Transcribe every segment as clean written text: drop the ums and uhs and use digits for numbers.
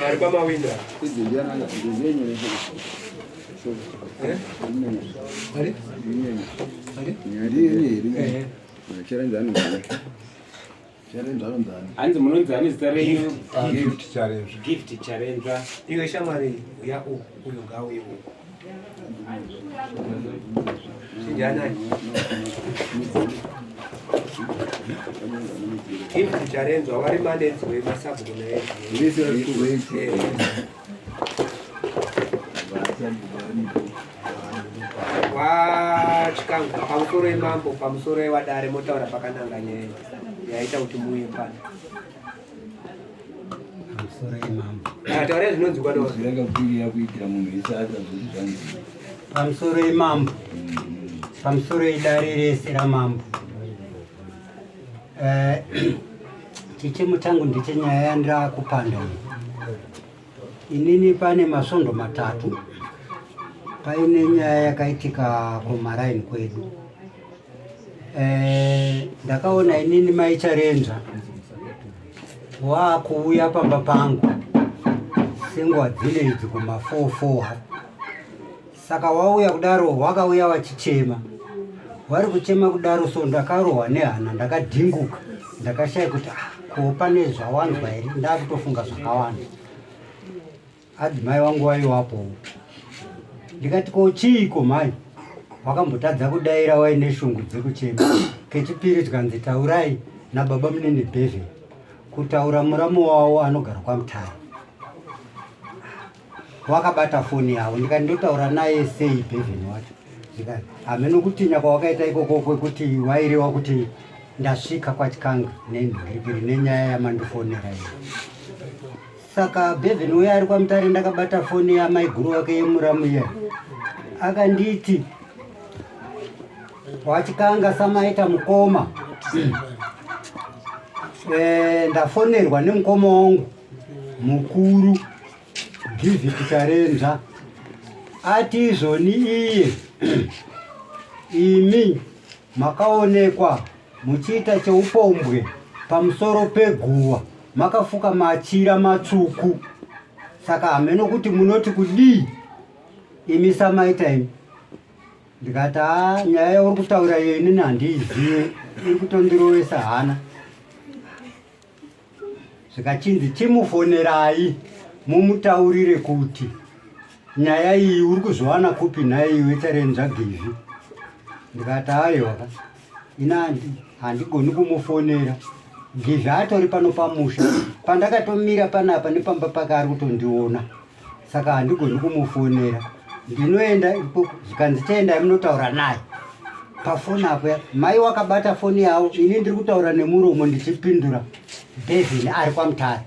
Vari pamawindow. Hanzi munonzi ani zita renyu? Gift Charenzva. Gift Charenzva. Iwe shamwari uya uyu ngauye uku. Chinjanai. Gift Charenzwa vari manenzi wemasabhuku naye. Wachikangu pamusoro yemambo pamusoro yewadare motaura pakananga nyaya yaita kuti muuye pano. Pamusoro yemambo. Ah, taurai zvinonzwikwa no. Zvakakwirira kuitira munhu wese asazoti zvanzi. Pamusoro yemambo. Pamusoro yedare rese ramambo. Eh, chichemo changu ndechenyaya yandakupanda iyi. Inini pane masvondo matatu paine nyaya yakaitika kumaraini kwedu. Eh, ndakaona inini mai Charenzva wakuuya pamba pangu senguva dzine idzi kuma 44 saka wauya kudaro wakauya wachichema wari kuchema kudaro so ndakarohwa nehana ndakadhinguka ndakashaya kuti ah, ko pane zvawanzwa here ndakutofunga zvakawanda adzimai wangu waiwapo ndikati ko chiiko mhai wakambotadza kudaira waine shungu dzekuchema kechipiri tikanzi taurai nababa munini bhevhe kutaura muramu wavo anogara kwamutare wakabata foni yavo ndikati ndotaura naye sei bhevheni wacho zvikati hameno kutinya kwawakaita ikoko kwekuti wairewa kuti ndasvika kwachikanga nenhurikiri nenyaya yamandifonera iyo Saka Bevan uya ari kwaMutare ndakabata foni yamaiguru wake yemuramu iya akanditi wachikanga samaita mukoma eh, ndafonerwa nemukoma wangu mukuru David Charenzva ati izvoni iye imi makaonekwa muchiita cheupombwe pamusoro peguva makafuka machira matsvuku saka hameno kuti munoti kudii imi samaita imi ndikati haa nyaya yauri kutaura iyo inini handiizive iri kutondirovesa hana zvikachinzi chimufonerai mumutaurire kuti nyaya iyi uri kuzviwana kupi nhai iwe charenzva givhi ndikati aiwa ka ini handigoni kumufonera givhi atori pano pamusha pandakatomira panapa nepamba pake ari kutondiona saka handigoni kumufonera ndinoenda ikoko zvikanzi chiendai munotaura naye pafoni apo mai wakabata foni yavo ini ndiri kutaura nemuromo ndichipindura bevin ari kwamutare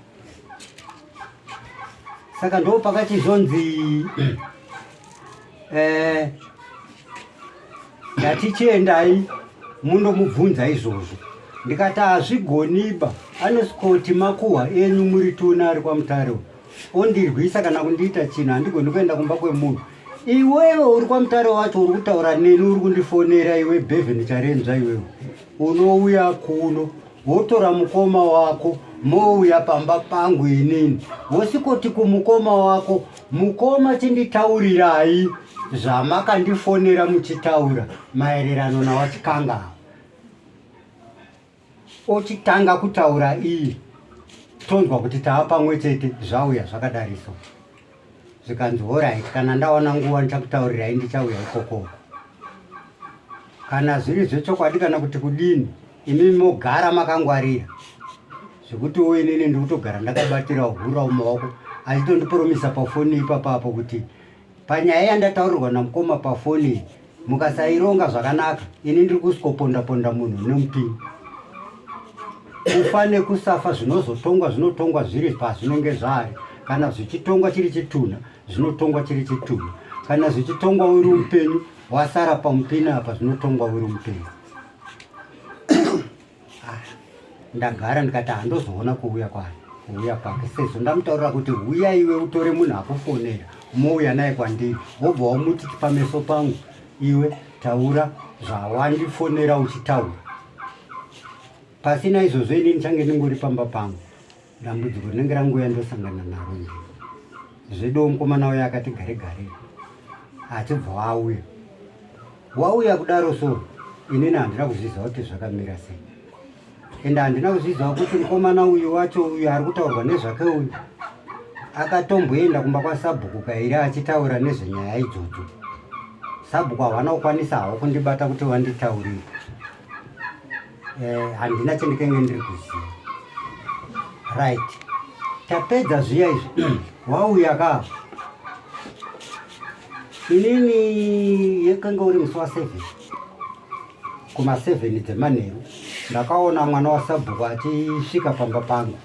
saka ndo pakachizonzi eh, ndati chiendai mundomubvunza izvozvo ndikati hazvigoniba anosikoti makuhwa enyu muri tuna ari kwamutare ondirwisa kana kundiita chinhu handigoni kuenda kumba kwemunhu iwewe uri kwamutare wacho uri kutaura neni uri kundifonera iwe bhevheni charenzva iwewe unouya kuno wotora mukoma wako mouya pamba pangu inini wosikoti kumukoma wako mukoma chinditaurirai zvamakandifonera muchitaura maererano nawachikanga ochitanga kutaura iye tonzwa kuti tava pamwe chete zvauya zvakadariso zvikanzi horait kana ndawana nguva ndichakutaurirai ndichauya ikokoko kana zviri zvechokwadi kana kuti kudini imi mogara makangwarira zvekuti wo inini ndiri kutogara ndakabatira hura mumaoko achitondiporomisa pafoni ipapapo kuti panyaya yandataurirwa namukoma pafoni mukasaironga zvakanaka ini ndiri kusikoponda ponda munhu nemupini kufa nekusafa zvinozotongwa zvinotongwa zviri pazvinenge zvari kana zvichitongwa chiri chitunha zvinotongwa chiri chitunha kana zvichitongwa uri mupenyu wasara pamupini apa zvinotongwa uri mupenyu ah, ndagara ndikati handozoona kuuya kwayo kuuya kwake sezvo ndamutaurira kuti huya iwe utore munhu akufonera mouya naye kwandiri wobva wamuti pameso pangu iwe taura zvawandifonera uchitaura pasina izvozvo ini ndichange ndingori pamba pangu. Dambudziko rinenge ranguya ndosangana naro nje. Zvedu mukomana uya akati gare gare achibva wauya. Wauya kudaro so inini handina kuzviziva kuti zvakamira sei. Ende handina kuzviziva kuti mukomana uyu wacho uyu ari kutaurwa nezvake uyu akatomboenda kumba kwasabhuku kairi achitaura nezvenyaya idzodzo. Sabhuku havana kukwanisa havo kundibata kuti vanditaurire. Eh, handina chandikenge ndiri kuziva. Right. Tapedza zviya izvi. Wauya ka. Inini yekanga uri musi wa 7. Kuma 7 dzemanheru ndakaona mwana wasabhuku achisvika pamba pangu.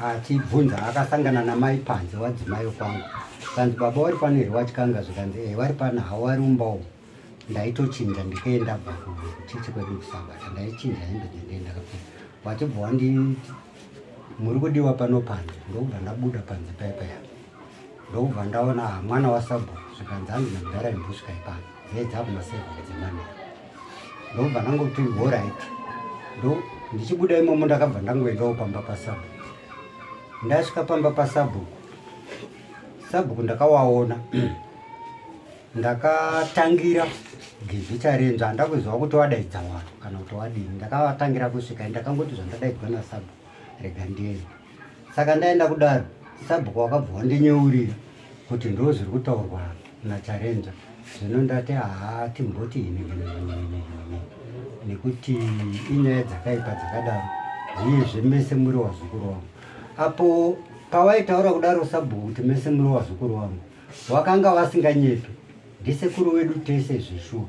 Achibvunza akasangana namai panze wadzimai kwangu. Kanzi baba wari pano here wachikanga zvikanzi eh wari pano hawari umba umu. Ndaitochinja ndikaenda bva kuchechi kwedu kusabata ndaichinja hembe dzendee ndakapfeka. Wachibva wanditi muri kudiwa pano panze ndokubva ndabuda panze paya paya. Ndokubva ndaona ah, mwana wasabhuku zvikanzi hanzi namudhara imbosvikai pano dzee dzakuma seven dzemanheru. Ndokubva ndangoti horait ndo ndichibuda imomo ndakabva ndangoendawo pamba pasabhuku. Ndasvika pamba pasabhuku sabhuku ndakawaona Ndakatangira Givhi Charenzva handakuziva kuti wadaidza vanhu kana kuti wadini ndakavatangira kusvika ndakangoti zvandadaidzwa nasabhuku rega ndiende saka ndaenda kudaro sabhuku wakabva wandinyeurira kuti ndo zviri kutaurwa naCharenzva zvino ndati haa timboti ini nekuti inyaya dzakaipa dzakadaro zviyezve mese muri wazukuru wangu apo pawaitaura kudaro sabhuku kuti mese muri wazukuru wangu Wakanga wasinganyepi ndisekuru wedu tese zveshuwa.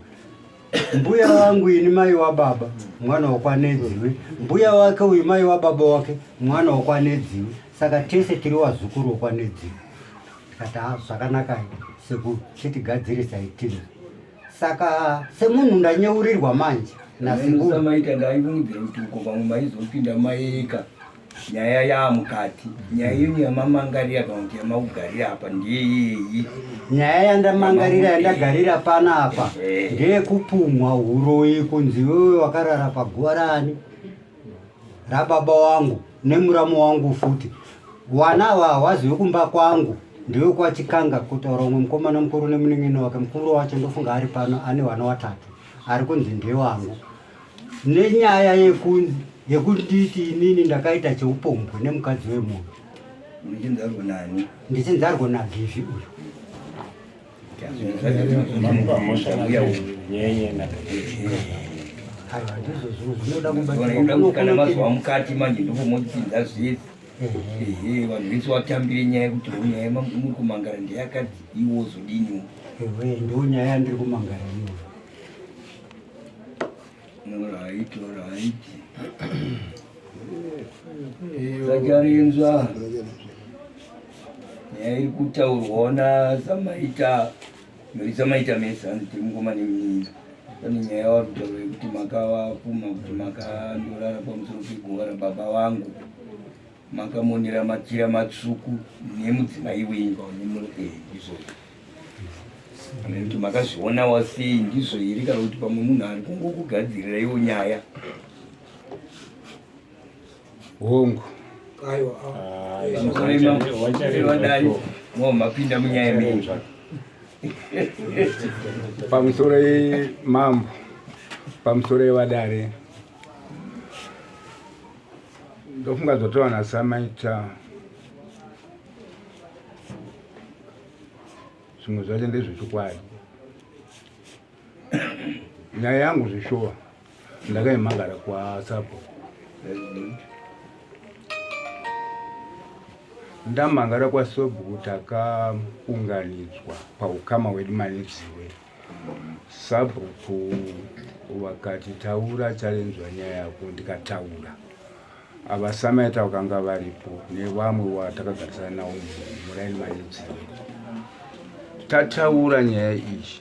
Mbuya wangu ini mai wababa mwana wakwanedziwe, mbuya wake uyu mai wababa wake mwana wakwanedziwe, saka tese tiri wazukuru wakwanedziwe. Tikati ah, zvakanaka sekuru, chitigadzirisai tiri. Saka semunhu ndanyeurirwa manje nasekuru. Samaita ndaifungidzira kuti uko pamwe maizopinda maeka nyaya yaamukati nyaya yenyu yamamangarira kana kuti yamakugarira apa ndeyeyi nyaya yandamangarira yandagarira pana apa ndeyekupumwa uroyi kunzi wewe wakarara paguva rani rababa wangu nemuramu wangu futi wana ava hawazivi kumba kwangu ndewekwachikanga kutaura umwe mukomana mukuru nemunin'ina wake mukuru wacho ndofunga ari pano ane vana watatu ari kunzi ndewangu nenyaya yekunditi inini ndakaita cheupombwe nemukadzi wemunhu ndichinzarwo nani ndichinzarwo nagivi uyu aiwa ndizvo zvinhu zvinoda kubatsirwa mazuva mukati manje ndopomotsinza zvese ehe vanhu vese watambire nyaya yekuti nyaya muri kumangara ndeyakati iwo zodiniwo ewe ndo nyaya yandiri kumangara iwo Alright, alright. Zacharinzwa nyaya iri kutaurwawo nasamaita muri samaita mese hanzi tiri mukoma nemunin'ina pane nyaya yavari kutaura yekuti makavapuma kuti makandorara pamusoro peguva rababa vangu makamonera machira matsvuku nemudzimai wenyu ndizvozvo nekuti makazvionawo sei ndizvo here kana kuti pamwe munhu ari kungokugadzirira iwo nyaya hongu vadai mo mapinda munyaya menyu pamusoro mambo pamusoro yevadare ndofunga zvatova nasamaita zvimwe zvacho ndezvechokwadi nyaya yangu zveshuwa ndakaimangara kwasabhuku ndamhangara kwasobhuku takaunganidzwa paukama hwedu manedziwe sabhuku vakati taura charenzwa nyaya yako ndikataura Ava Samaita vakanga varipo nevamwe watakagarisana navo muraini manedziwe. Tataura nyaya iyi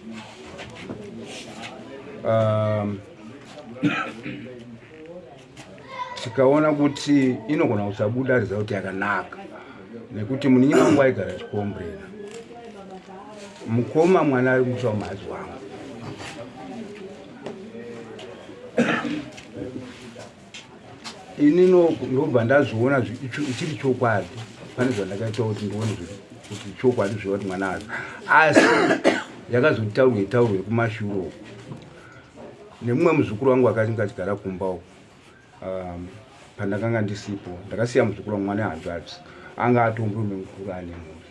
tikaona kuti inogona kusabuda result yakanaka nekuti munin'ina wangu aigara chikombrena mukoma mwana ari kutsva mhazi wangu Ini ndobva ndazviona chiri chokwadi pane zvandakaita kuti ndione kuti chokwadi zviva kuti mwana azvo, asi yakazotaurwa itaurwe kumashure uko nemumwe muzukuru wangu akanga achigara kumba uko. Pandakanga ndisipo ndakasiya muzukuru wangu mwana hanzvadzi anga atomburume mukuru ane mhuri,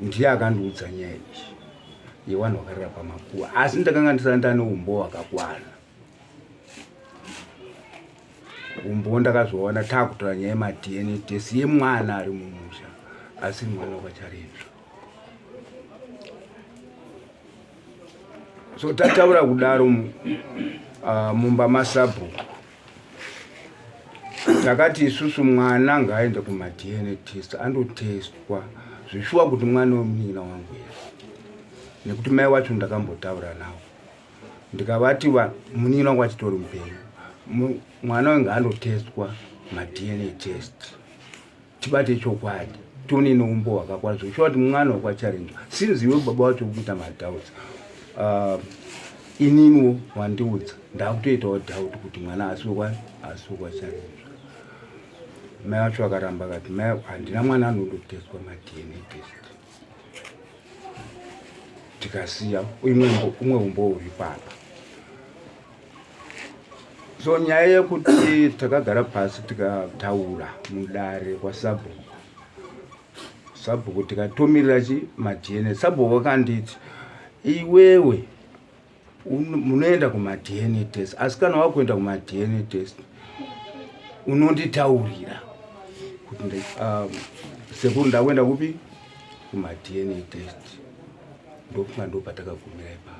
ndiye akandiudza nyaya iyi yevanhu vakarara pamakuva, asi ndakanga ndisati ndane umbo hwakakwana. Umbo ndakazoona takutora nyaya yemaDNA test yemwana ari mumusha asi mwana wakacharebva. So tataura kudaro mumba masabhuku takati isusu mwana ngaaende kumaDNA test andotestwa zvishuwa kuti mwana wemunin'ina wangu here, nekuti mai wacho ndakambotaura nawo ndikavati munin'ina wangu achitori mupenyu, mwana uyu ngaandotestwa maDNA test tibate chokwadi tione neumbo hwakakwana zvokushuwa kuti mwana wakwacharenjwa since iwe baba wacho ukuita madoubts. Ininiwo wandiudza ndakutoitawo doubt kuti mwana asiwekwacharenjwa. Mai wacho akaramba akati mai handina mwana anondotestwa maDNA test. Tikasiya umwe umbo uri papa. So nyaya yekuti takagara pasi tikataura mudare kwasabhuku, sabhuku tikatomirira chi maDNA, sabhuku wakanditi iwewe munoenda kumaDNA test, asi kana wakuenda kumaDNA test unonditaurira kuti sekuru ndakuenda kupi kumaDNA test. Ndofunga ndopatakagumira ipapo.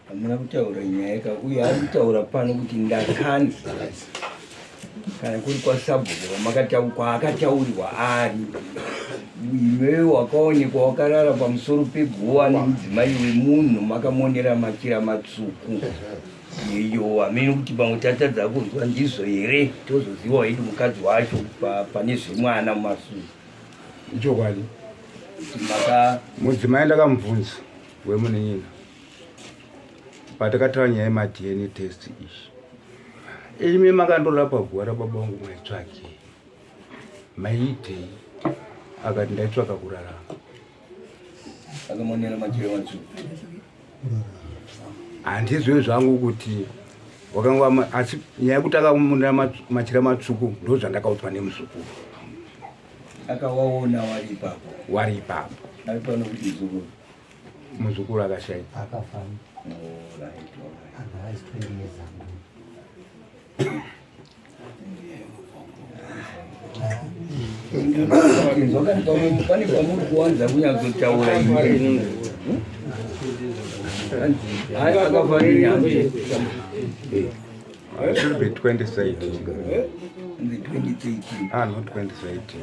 Hamuna kutaura nyaya ka, uye ari kutaura pano kuti ndakanzi kana kuri kwasabhuku kwaakataurirwa ari iwewe wakaonekwa wakarara pamusoro peguva nemudzimai wemunhu makamonera machira matsvuku iyo hamene kuti pamwe tatadza kunzwa ndizvo here, tozoziva hedu mukadzi wacho pane zvemwana mumasure. Ichokwadi mudzimai ndakamubvunza wemunin'ina patakataura nyaya yemaDNA test iyi, imi makandorapa guva rababa vangu maitsvakei, maiitei? Akati ndaitsvaka kurarama. Akamonera machira matsvuku. Handizivi zvangu kuti wakanga, asi nyaya yekuti akamonera machira matsvuku ndo zvandakaudzwa nemuzukuru. Akawaona wari ipapo? Wari ipapo. Ari pano kuti muzukuru? Muzukuru akashaika. Akafa. Alright, alright. Otherwise 20 years ago. Pane pamuri kuwanza kunyatsotaura ini. Akafa nenyambe. It should be 2013. In the 2013. Ah, not 2013.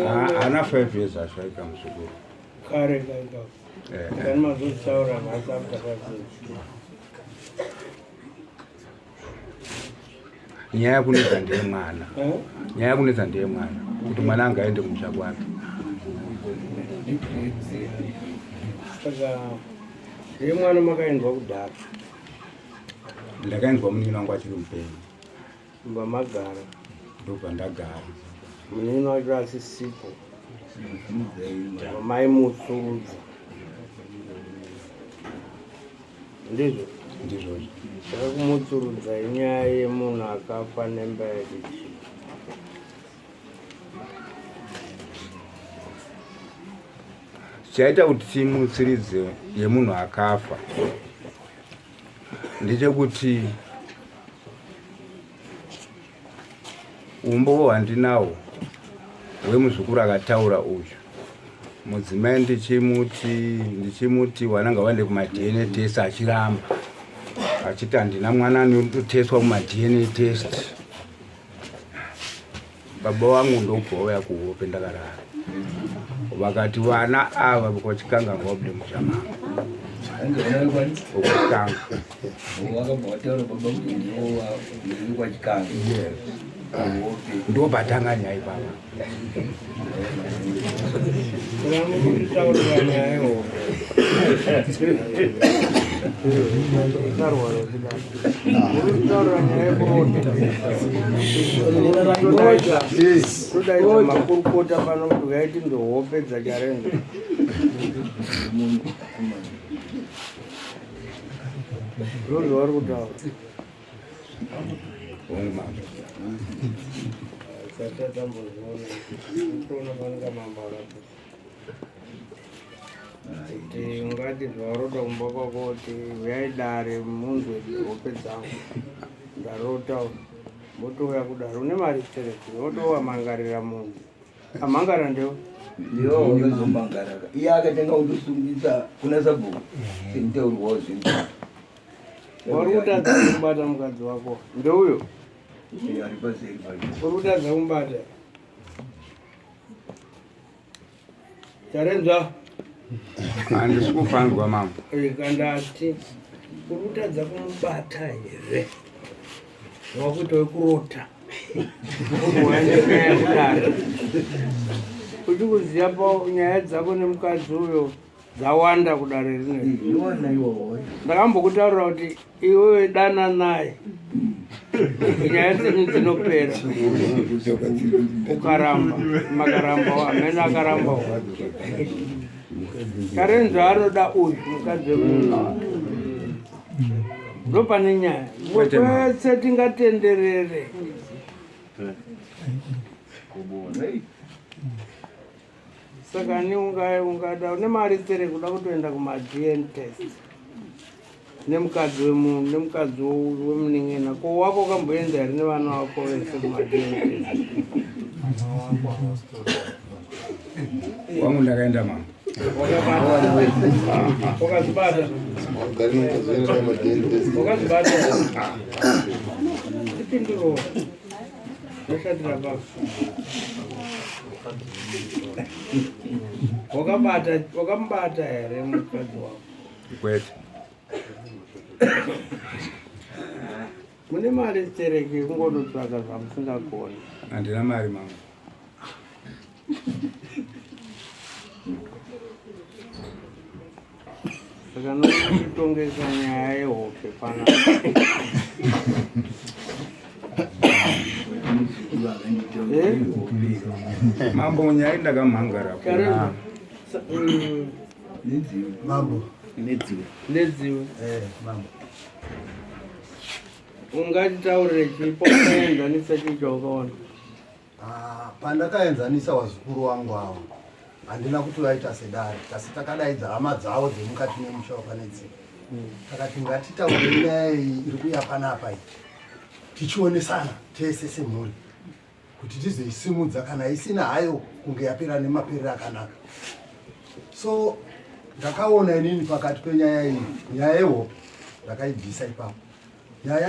Haana 5 years ashaika muzukuru. Kare kaika. Kani mazotaura nhasi after 5 years. Nyaya yekunetsa ndeyemwana. Nyaya yekunetsa ndeyemwana kuti mwana angaende kumusha kwake. Saka yemwana makaendwa kudhara? Ndakaendwa munin'ina wangu achiri mupenyu. Mba magara? Ndobva ndagara. Munin'ina wacho asisipo, maimutsurudza, ndizvo? Ndizvozvo. Saka kumutsurudza inyaya yemunhu akafa nemba yake chii? Chaita kuti timutsiridze yemunhu akafa ndechekuti umbowo handinawo hwemuzukuru akataura uyu mudzimai, ndichimuti vana ngavaende kumaDNA test, achiramba achiti handina mwana anotestwa kumaDNA test. Baba vangu ndobva vauya kuhope ndakarara, vakati vana ava kwachikanga ngavabude musha mangu. Kwachikanga. Vakabva vataura baba kuti ndivo kwachikanga? Yes. Ndopatanga nyaya ipapa. Todaidza makurukota pano kuti uyai tindohope dzaCharenza. Ndozvavari kutaura. Sata tambozviona. Toona panenge mambo akapusa. Kuti ungati zvawarota kumba kwako kuti uyai dare munzwe hope dzangu. Ndarota wotouya kudare une mari stereki wotowamangarira munhu. Amangara ndewe. Ndiwo wakazomangara. Iye akatanga kutosungisa kuna sabhuku. Semutaurwa wazvinhu. Uri kutadza kumubata mukadzi wako ndeuyo. Ari paseri pacho. Uri kutadza kumubata. Charenzwa. Handisi kufanzwa mambo. Kandati uri kutadza kumubata here? Wakuita wekurota. Unoenda kudare. Kuti kuziva pa nyaya dzako nemukadzi uyo dzawanda kudare rine. Ndakambokutaurira kuti iwewe dana naye nyaya dzenyu dzinopera. Ukaramba makaramba hameno akaramba. Karenzo anoda uyu mukadzi wemunhu. Ndopane nyaya. Kwese tingatenderere. Saka ni ungada une mari tere kuda kutoenda kuma-DN test nemukadzi wemunhu nemukadzi wemunin'ina ko wako ukamboenda here nevana vako vese kuma-DN test? Wangu ndakaenda mambo. Wakazibata? Wakazibata? Tipinduro. Ndoshatira pako. Wakabata, wakamubata here mukadzi wako? Kwete. Mune mari stereki kungonotsvaga zvamusingagoni. Handina mari mambo. Saka nokutongesa nyaya yehope pana. Mambo nyaya ndakamhangara kuna Mambo. Nedziwe. Mambo. Ungatitaurire chipo ukaenzanisa chii chaukaona? Pandakaenzanisa wazukuru wangu avo handina kuti vaita sedare, asi takadaidza hama dzavo dzemukati memusha wakanedziwa. Takati ngatitaure nyaya iyi iri kuuya panapa iyi, tichionesana tese semhuri kuti tizoisimudza kana isina hayo kunge yapera nemaperero akanaka. So ndakaona inini pakati penyaya iyi, nyaya yehope ndakaibvisa ipapo. Nyaya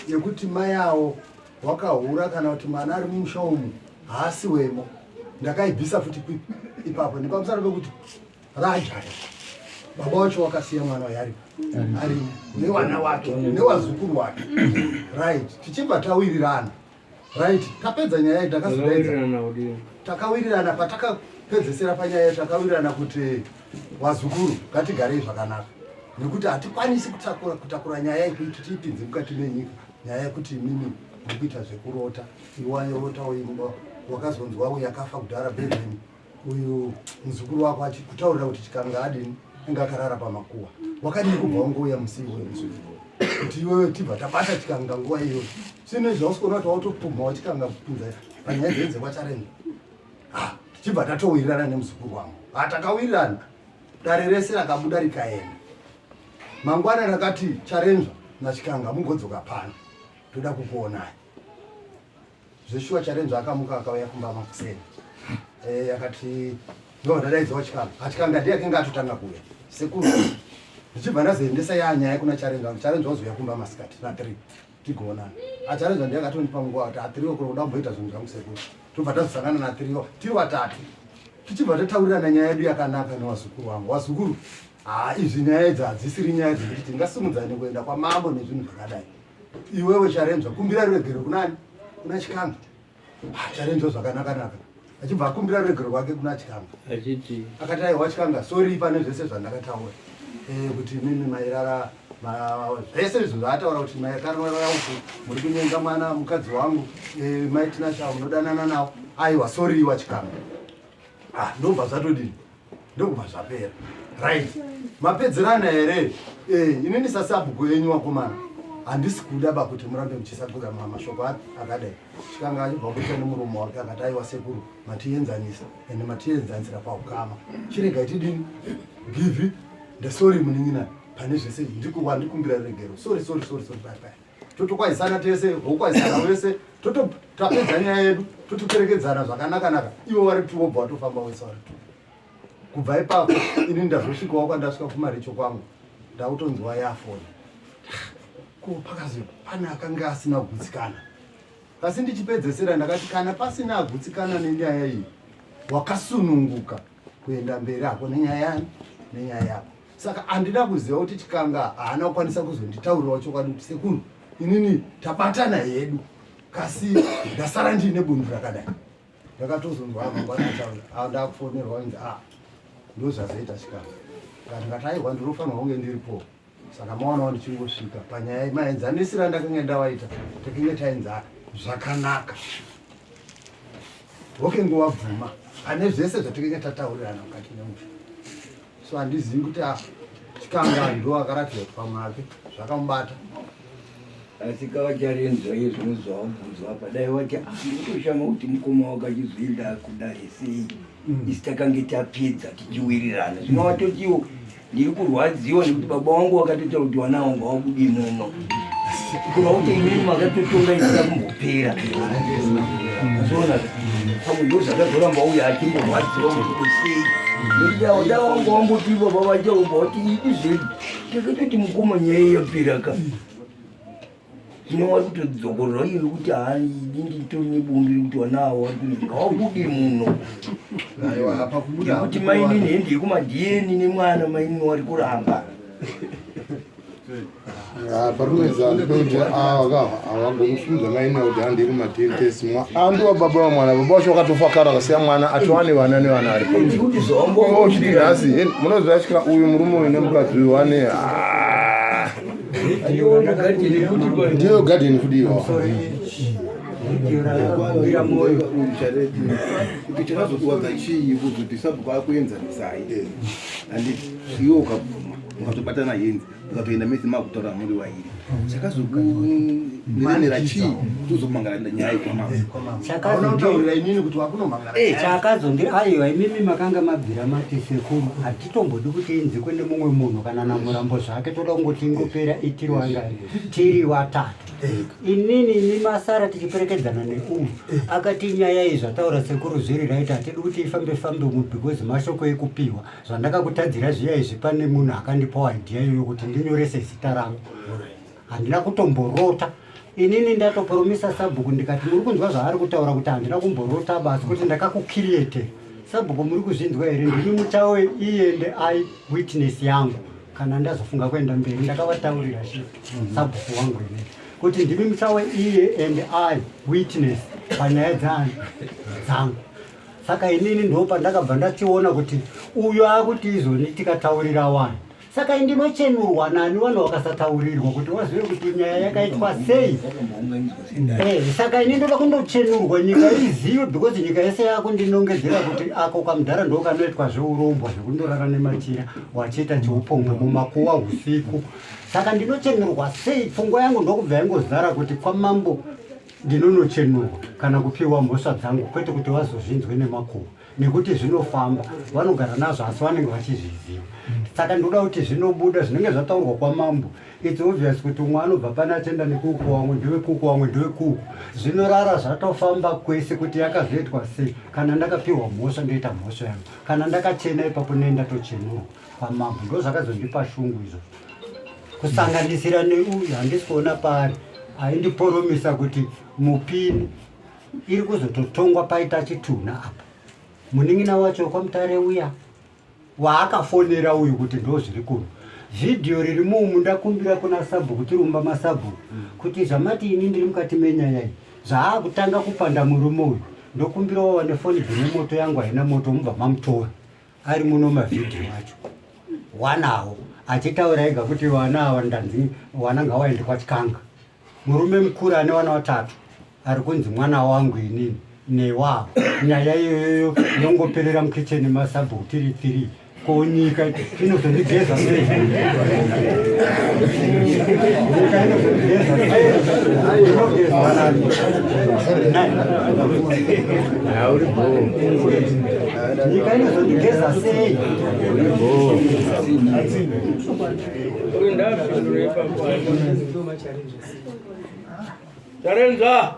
yekuti mai avo wakahura kana kuti mwana ari mumusha umu haasi wemo, ndakaibvisa futi ipapo nepamusana pekuti rajaya baba wacho wakasiya mwana uyu aripo arimo newana wake newazukuru wake. Right, tichibva tawirirana. Right, tapedza nyaya iyi takazodaidza. Takawirirana kudini? Takawirirana patakapedzesera panyaya, takawirirana kuti wazukuru ngatigarei zvakanaka nekuti hatikwanisi kutakura nyaya yekuti tiipinze mukati menyika, nyaya yekuti imimi muri kuita zvekurota, iwayorota uimba wakazonzwa uyu akafa kudhara bhedheni uyu muzukuru wako achikutaurira kuti chikanga adini anga akarara pamakuwa, wakadii kubva wangouya musi iwoyo muzukuru kuti iwewe tibva tabata chikanga nguva iyoyo. Sine zvausi kuona kuti wautopumha wachikanga kupinza panyaya dzenyu dzekwaCharenda. Tichibva tatowirirana nemuzukuru wangu. Takawirirana, dare rese rakabuda rikaenda. Mangwana rakati Charenzva naChikanga mugodzoka pano, toda kukuonai. Zveshuwa Charenzva akamuka akauya kumba makuseni. Akati ndo ndadaidzawo Chikanga. Achikanga ndiye akanga atotanga kuuya sekuru. Ndichibva ndazoendesa ya nyaya kuna Charenzva. Charenzva wazouya kumba masikati na 3 tigoonana. Acharenzva ndiye akatondipa nguva kuti atiriwo kuda kumboita zvinhu zvangu sekuru. Tobva tazosangana natiriwo tiri watatu. Tichibva tataurirana nyaya yedu yakanaka newazukuru wangu. Wazukuru, izvi nyaya idzi hadzisiri nyaya dzekuti tingasimudzane kuenda kwamambo nezvinhu zvakadai. Iwewe Charenzwa, kumbira ruregero kunani? Kuna Chikanga. Ah, Charenzwa zvakanaka-naka. Achibva akumbira ruregero rwake kuna Chikanga. Achiti akati aiwa Chikanga, sorry pane zvese zvandakataura. Eh, kuti mimi mairara zvese izvo zvaataura kuti maikarara uku muri kunyenga mwana mukadzi wangu eh, mai Tinasha munodanana nawo. Aiwa sorry iwa Chikanga. Ah, ndobva zvatodini? Ndokubva zvapera. Right. Mapedzerana here? Eh, inini sasabhuku yenyu wakomana. Handisi kuda ba kuti murambe muchisagura mashoko akadai. Chikanga achibva kuita nemuromo wake akati aiwa sekuru matienzanisa ende matienzanisira paukama. Chiregai tidini? Give the sorry munin'ina pane zvese ndikuwandikumbira regero. Sorry sorry sorry sorry bye bye. Totokwaisana tese, wokwaisana wese, toto tapedza nyaya yedu, totoperekedzana zvakanaka naka. Ivo vari tu wobva watofamba wese vari tu. Kubva ipapo ini ndazosvikawo kwandasvika kumaricho kwangu ndakutonzwa yafoni. Ko pakazi pane akanga asina kugutsikana. Asi ndichipedzesera ndakati kana pasina agutsikana nenyaya iyi wakasununguka kuenda mberi hako nenyaya yani nenyaya yako. Saka handina kuziva kuti Chikanga haana kukwanisa kuzonditaurirawo chokwadi kuti sekuru inini tabatana hedu kasi ndasara ndiine bundu rakadai. Ndakatozonzwa mangwana ataura ndakufonerwa inzi a ndozvazoita Chikanga. Ndikati ngati aiwa ndinofanirwa kunge ndiripo. Saka maonawo ndichingosvika panyaya maenzanisiro andakange ndawaita takange taenzana zvakanaka. Vokengo wabvuma pane zvese zvatinenge tataurirana mukati memusha. So handizivi kuti ah, Chikanga ndo akaratidza kuti pamwe ake zvakamubata. Asi kavacharinzwa iye zvino zvawabvunzwa apa dai wati ah, ndinotoshama kuti mukoma wakachizoenda kudare sei isi takange tapedza tichiwirirana zvino watotiwo ndiri kurwadziwa nekuti baba wangu wakatotaura kuti wana wangu hawabudi muno kureva kuti imini makatotonga isina kumbopera azoona pamwe ndo zvakazoramba uya achimborwadziwa kuti sei nekuti da wangu wamboti baba vachaomba wati idi zvedu takatoti mukoma nyaya yapera ka Zvino wari kutodzokorora iwe kuti haidi nditori nebundu rekuti wana awo wari kunzi ngawabudi muno. Aiwa apa kubuda. Nekuti mainini hendi yekumadhiyeni nemwana mainini wari kuramba. Ah, parinoedza ndikuti awagonifunza maina kuti handi kumadhiyeni test andiwa baba vamwana baba wacho wakatofa kare akasiya mwana atoane vana nevana aripo Kuti zvawambo uchiti nhasi munoziva chika uyu murume uyu nemukadzi uyu wane ndiyo garden kudiwa kuti chakazokuwadza chii kuzoti sabhuku akuenzanisai handiti iwe ukabvuma mukatobatana henzi mukatoenda mese makutaura muri vairi chakazokunenera chii kuti uzomangara nyaya ikwamama Chakazotaurira inini kuti wakunomangara. Chakazondi aiwa imimi makanga mabvira mati sekuru hatitombodi kuti inzikwe nemumwe munhu kana namurambo zvake toda kungoti ingopera itirwa tiri watatu inini imi masara tichiperekedzana neuyu akati nyaya iyi zvataura sekuru zviri right hatidi kuti ifambe fambe mu because mashoko ekupiwa zvandakakutadzira zviya izvi pane munhu akandipawo idea iyoyo kuti ndinyorese zita rangu handina kutomborota inini ndatopromisa sabhuku ndikati muri kunzwa zvaari kutaura kuti handina kumborota basi kuti ndakakukirietera sabhuku muri kuzvinzwa here ndini muchawe iye nde i witness yangu kana ndazofunga kuenda mberi ndakavataurira shi sabhuku wangu ini kuti ndimi muchawe iye and i witness panyaya dzani dzangu saka inini ndopandakabva ndachiona kuti uyo akuti izoni tikataurira wani Saka ndinochenurwa nani vanhu vakasataurirwa kuti wazive kuti nyaya yakaitwa sei? Eh, saka ini ndoda kundochenurwa nyika izive because nyika yese yakundinongedzera kuti ako kamudhara ndo kanoitwa zveurombwa zvekundorara nemachira wachiita chiupombwe mumakuwa usiku. Saka ndinochenurwa sei? Pfungwa yangu ndokubva yangozara kuti kwamambo ndinonochenurwa kana kupiwa mhosva dzangu kwete kuti vazozvinzwe nemakuwa. nekuti zvinofamba vanogara nazvo asi vanenge vachizviziva saka ndinoda kuti zvinobuda zvinenge zvataurwa kwamambo its obvious kuti umwe anobva pane achienda nekuku wamwe ndewekuku wamwe ndewekuku zvinorara zvatofamba kwese kuti yakazoitwa sei kana ndakapiwa mhosva ndoita mhosva yangu kana ndakachena ipapo nee ndatochenurwa kwamambo ndo zvakazondipa shungu izvozvo kusanganisira neuyu handisi kuona paari aindiporomisa kuti mupini iri kuzototongwa paita chitunha apa munin'ina wacho kwamutare uya waakafonera uyu kuti ndo zviri kuno Vhidhiyo riri mumu ndakumbira kuna sabhuku tiri mumba masabhuku kuti zvamati ini ndiri mukati menyaya iyi zvaakutanga kupanda murume uyu ndokumbirawo wane foni dzine moto yangu haina moto mubva mamutora ari muno mavhidhiyo acho wanawo achitaura ega kuti vana ava ndanzi vana ngawaende kwatyanga Murume mukuru ane vana vatatu ari kunzi mwana wangu inini newavo. Nyaya iyoyo yongoperera mukicheni masabhuku tiri tiri ko nyika inozondigeza sei? Nyika inozondigeza sei? Inogezwa nani? Nyika inozondigeza sei? Charenza.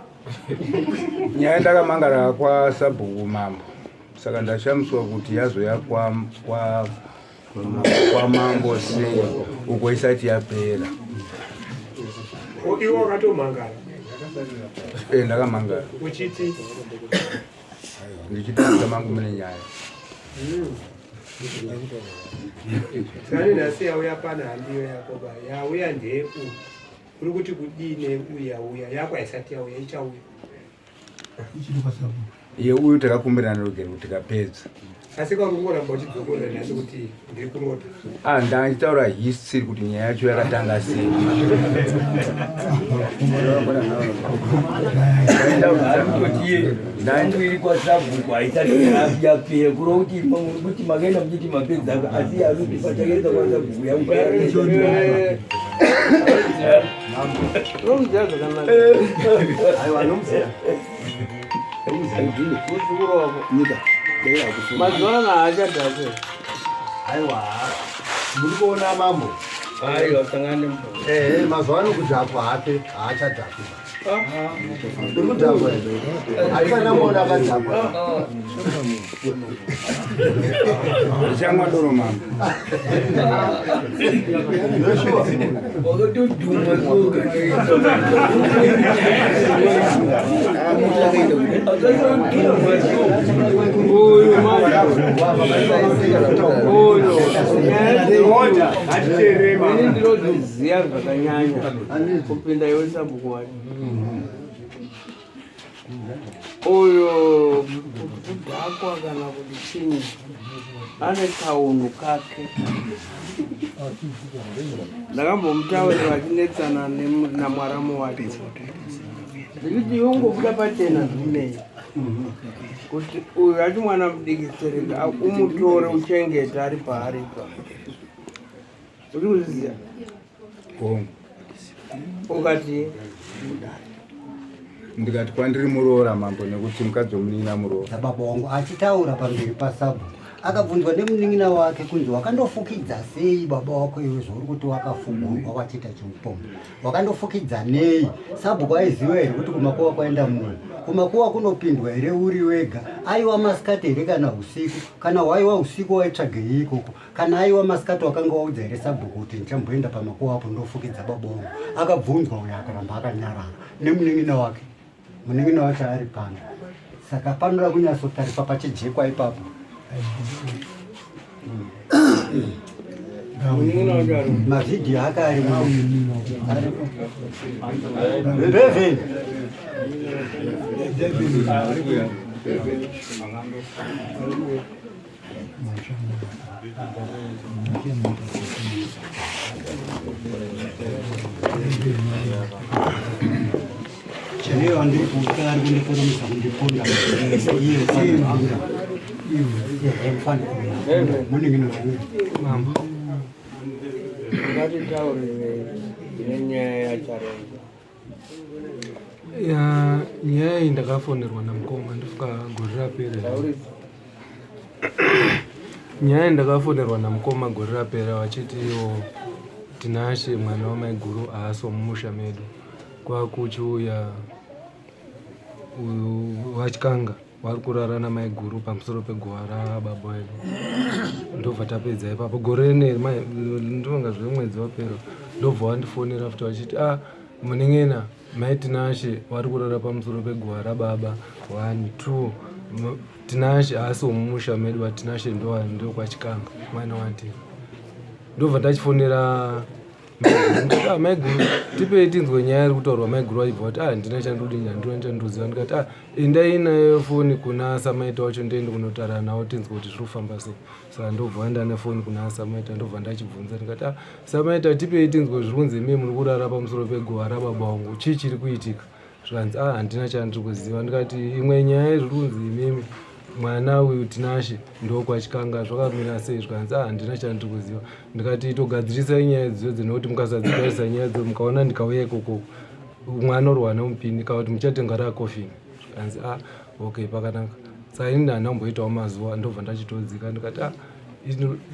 Nyaya ndakamangara kwasabhuku mambo saka ndashamiswa kuti yazoya kwa, kwa, kwa mambo sei uko isati yapera. Iwe wakatomangara? Eh, ndakamangara. Uchiti? Ndichitanga mangu mune nyaya. Sani nhasi yauya pana handiyo yako ba yauya ndeyeku uri kuti kudii neuyu yauya yako haisati yauya ichauya yeuyu takakumbirana rugero tikapedza asi kauri kungoramba uchidzokorora nhasi kuti ndiri kurota ah, ndachitaura history kuti nyaya yacho yakatanga sei yangu iri kwasabhuku haisati yapera kureva kuti kuti makaenda muchiti mapedza asi yaruti patakaenda kwasabhuku yangu unomuziva zvakanaka aiwa anomuziva muzukuru wako mazuva ano haachadhakwe aiwa muri kuona mambo aiwa sangane ehe mazuva ano kudhakwa hake haachadhakwi uri kudhakwa hatisana muona akadhakwa Ndichamwa doro mama. Wakatodhuma soka. Uyu uyu ini ndinozviziva zvakanyanya kupinda iwe sabhuku wacho. Uyo kudhakwa kana kuti chinyi ane kaunhu kake. Ndakambomutaurira vachinetsana namwaramu wake ndikuti iwe ungobuda pachena zvinei kuti uyu achi mwana mudiki stereka umutore uchengete ari paari pa uri kuzviziva ukati ndikati kwandiri muroora mambo nekuti mukadzi wemunin'ina muroora baba wangu achitaura pamberi pasabhu akabvunzwa nemunin'ina wake kunzi wakandofukidza sei baba wako iwe zvauri kuti wakafugurwa wachiita chiupombo wakandofukidza nei sabhuku aiziva here kuti kumakuva kwaenda munhu kumakuva kunopindwa here uri wega aiwa masikati here kana usiku kana waiwa usiku waitsvagei ikoko Kana aiwa masikati wakanga waudza here sabhuku kuti ndichamboenda pamakuva apo ndofukidza baba wangu? Akabvunzwa uyo akaramba akanyarara nemunin'ina wake. Munin'ina wacho ari pano. Saka panoda kunyatsotariswa pachijekwa ipapo. Mavhidhiyo ake ari Beven. Chaiyo andiri kuuya ari kundikoromesa kundiponda iye fanira mfana munenge Mambo ngatitaurire nenyaya yaCharenza. Ya, nyaya iyi ndakafonerwa namukoma ndofuka gore rapera. Nyaya iyi ndakafonerwa namukoma gore rapera vachiti iwo Tinashe mwana wamaiguru haasi wemumusha medu kwakuchiuya uyu vatyanga vari kurara namaiguru pamusoro peguva rababa wedu ndobva tapedza ipapo gore rineri ndonga zvemwedzi wapera ndobva wandifonera futi vachiti ah munin'ina mai tinashe vari kurara pamusoro peguva rababa one two tinashe haasi wemumusha medu vatinashe ndokwachikanga mwana watiri. Ndobva ndachifonera ah, maiguru tipei tinzwe nyaya iri kutaurwa. Maiguru vachibva vati ah handina chandodini, handina chandoziva. Ndikati ah endai nayo foni kuna Samaita wacho, ndiende kunotaura nawo tinzwe kuti zviri kufamba sei. Saka ndobva vaenda nefoni kuna Samaita, ndobva ndachibvunza ndikati ah Samaita tipei tinzwe zviri kunzi imi muri kurara pamusoro peguva rababa vangu, chii chiri kuitika? Zvikanzi ah handina chandiri kuziva. Ndikati imwe nyaya zviri kunzi imimi mwana uyu Tinashe ndokwachikanga zvakamira sei? Zvikanzi ah handina chandiri kuziva. Ndikati togadzirisai nyaya idzodzo nekuti mukasadzigarisa nyaya idzo mukaona ndikauya ikoko mwana orwa nemupini kana kuti muchatenga rakofini. Zvikanzi ah okay pakanaka. Saka ini handina kumboitawo mazuva ndobva ndachitodzika ndikati ah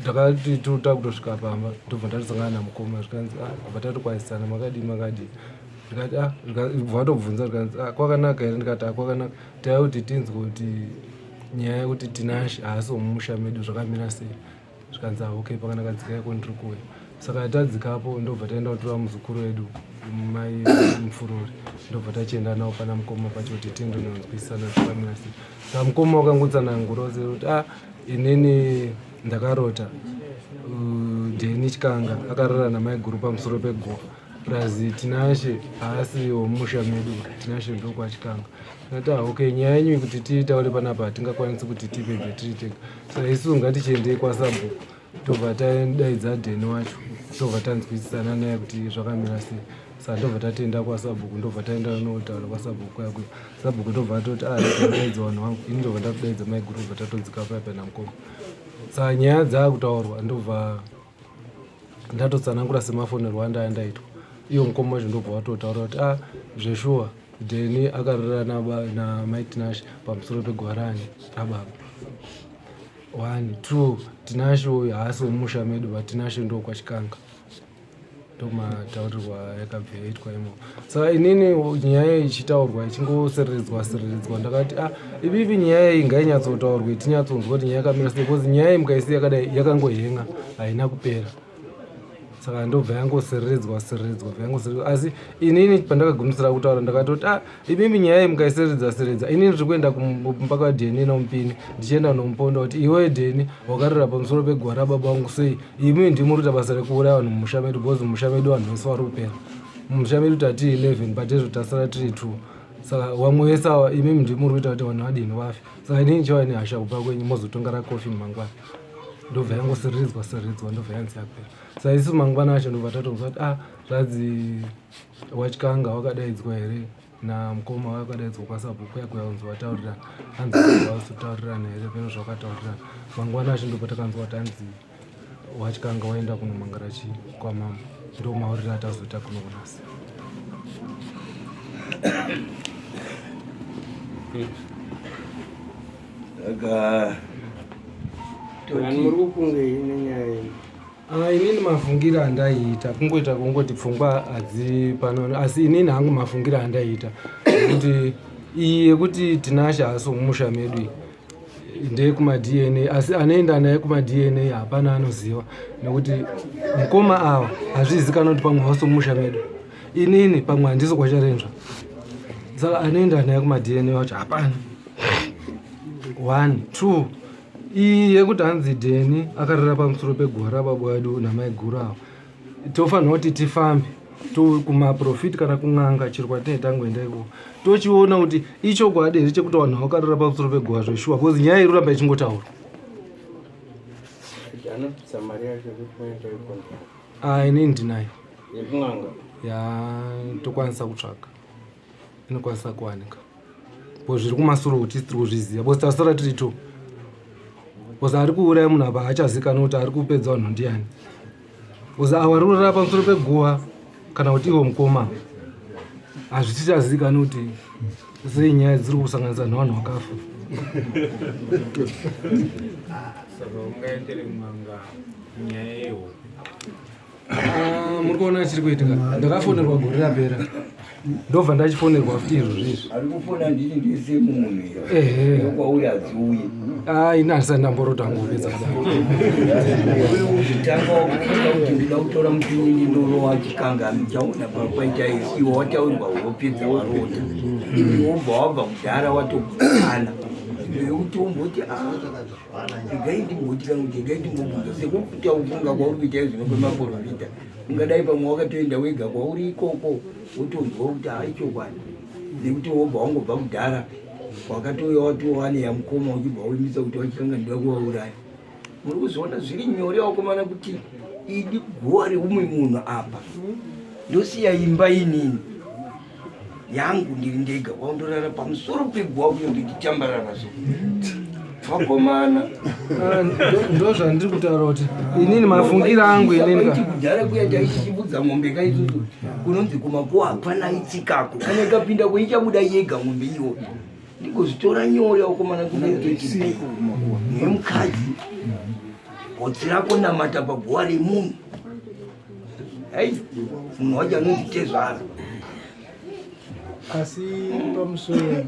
ndakati takutosvika pamba ndobva ndatosangana namukoma. Zvikanzi ah bva tatokwazisana makadii makadii. Ndikati ah bva vatobvunza zvikanzi ah kwakanaka here? Ndikati ah kwakanaka, taiva kuti tinzwe kuti nyaya yekuti Tinashe haasi wemumusha medu zvakamira sei. Zvikanzi ah okay pakanaka dzikaiko ndiri kuuya. Saka tadzikapo ndobva taenda kutora muzukuru wedu mai Mupfururi, ndobva tachienda nawo pana mukoma pacho kuti tiende kunonzwisisana zvakamira sei. Saka mukoma wakangotsanangura kuti ah inini ndakarota Deni Chikanga akarara namaiguru pamusoro peguva, plus Tinashe haasi wemumusha medu, Tinashe ndokwachikanga. Ndati ah okay nyaya yenyu kuti tiitaure panapa hatingakwanisi kuti tipedze tiri tega, saka isusu ngatichiendei kwasabhuku tobva tadaidza Dheni wacho tobva tanzwisisana naye kuti zvakamira sei. Saka ndobva tatienda kwasabhuku, ndobva taenda notaura kwasabhuku kuya kuya. Sabhuku ndobva atoti ah ndaidza vanhu vangu, ini ndobva ndatodaidza maiguru, ndobva tatodzika paya paya namukoma. Saka nyaya dzaakutaurwa ndobva ndatotsanangura semafonerwo andaya ndaitwa. Iwo mukoma wacho ndobva watotaura kuti ah zveshuwa Dheni akarara namai Tinashe pamusoro pegwarani rababa. 1 2 Tinashe uyu haasi wemumusha medu but Tinashe ndokwachikanga, ndomataurirwa yakabva yaitwa imo. Saka inini nyaya ichitaurwa ichingosereredzwa sereredzwa ndakati ah ivivi nyaya iyi ngainyatsotaurwe tinyatsonzwa kuti nyaya yakamira sei, because nyaya iyi mukaisiya yakadai yakangohenga haina kupera. Saka ndobva yangosereredzwa sereredzwa bva yangosereredzwa. Asi inini pandakagumisira kutaura ndakatoti ah imimi nyaya iyi mukaiseredza seredza inini ndiri kuenda kumba kwaDheni nomupini ndichienda nomuponda kuti iwe Dheni wakarira pamusoro peguva rababa vangu sei, imi ndimi muri kuita basa rekuuraya vanhu mumusha medu, because mumusha medu vanhu vese vari kupera. Mumusha medu tati 11 but ezvo tasara tiri 2, saka vamwe vese ava imimi ndimi muri kuita kuti vanhu vadini vafe. Saka inini chiva nehasha kupa kwenyu mozotonga rakofini mangwana. Ndobva yangosereredzwa sereredzwa ndobva yanzi yapera. Saka isu mangwana acho ndobva tatonzwa kuti ah zvanzi wachikanga wakadaidzwa here namukoma wakadaidzwa kwasabhuku kuya kuya kunzi wataurirana, hanzi wasutaurirana here peno zvakataurirana. Mangwana acho ndobva takanzwa kuti hanzi wachikanga waenda kunomangara chii kwamambo. Ndo mauriro atazoita kuno kunasi. Saka Vanhu muri kufungei nenyaya iyi? Ah, inini mafungiro andaiita kungoita kungoti pfungwa hadzipano, asi inini hangu mafungiro andaiita kuti iyi yekuti Tinashe haasi wemumusha medu iyi ndeyekumaDNA, asi anoenda naye kumaDNA hapana anoziva, nekuti mukoma ava hazvizikanwa kuti pamwe hausi wemumusha medu, inini pamwe handisi kwacharenzva. Saka anoenda naye kumaDNA wacho hapana. 1 2 iyi yekuti hanzi Dheni akarara pamusoro peguva rababa wedu namaiguru avo, tofanirwa kuti tifambe kumaprofiti kana kun'anga chero kwatinenge tangoenda ikoko tochiona kuti ichokwadi here chekuti vanhu vakarara pamusoro peguva zveshuwa, because nyaya iri kuramba ichingotaurwa. Anobvisa mari yacho kuti muende ikoko. Ah, inini ndinayo yekun'anga ya tokwanisa kutsvaga, inokwanisa kuwanika bo zviri kumasure kuti tiri kuzviziva because tasara tiri two, because ari kuuraya munhu apa haachazikanwa kuti ari kupedza vanhu ndiani, because awa ari kurara pamusoro peguva kana kuti ivo mukoma hazvitichazikanwa kuti sei nyaya dziri kusanganisa nevanhu vakafa. Saka ungaendere n'anga nyaya yehope? Ah, muri kuona chiri kuitika, ndakafonerwa gore rapera ndobva ndachifonerwa futi izvo zvizvi. Ari kufona ndini ndise munhu Ehe. kwauri hadziuye. Ah, ini handisati ndamborota hangu kupedza kudai. Tanga wakufunga kuti ndida kutora mupini ndindorowa chikanga, ndichaona paita iwe wataurirwa hope dzawarota, iwe wobva wabva kudhara watogana. Ndeutomboti ah, regai ndimboti kana kuti regai ndimbobvunza sekuita kufunga kwauri kuita izvino kwemaporofita ungadai pamwe wakatoenda wega kwauri ikoko wotonzwa kuti hai chokwadi nekuti wobva wangobva kudhara wakatouya watowane yamukoma uchibva woimisa kuti wachitanga ndoda kuvauraya muri kuzviona zviri nyore vakomana kuti idi guwa reumwe munhu apa ndosiya imba inini yangu ndiri ndega kwaundorara pamusoro peguwa kuyo ndichitambarara so vakomana ah, ndo zvandiri kutaura kuti inini mafungiro angu inini kudhara kuya taichichibudza mombe kaisusu kunonzi kumakuwa hapana itsikako kana ikapinda kuichabuda yega mombe iyoyo ndigozvitora nyore vakomana kunge nemukadzi gotsi rako namata paguwa remunhu hei munhu wacho anonzi tezvara asi pamusoro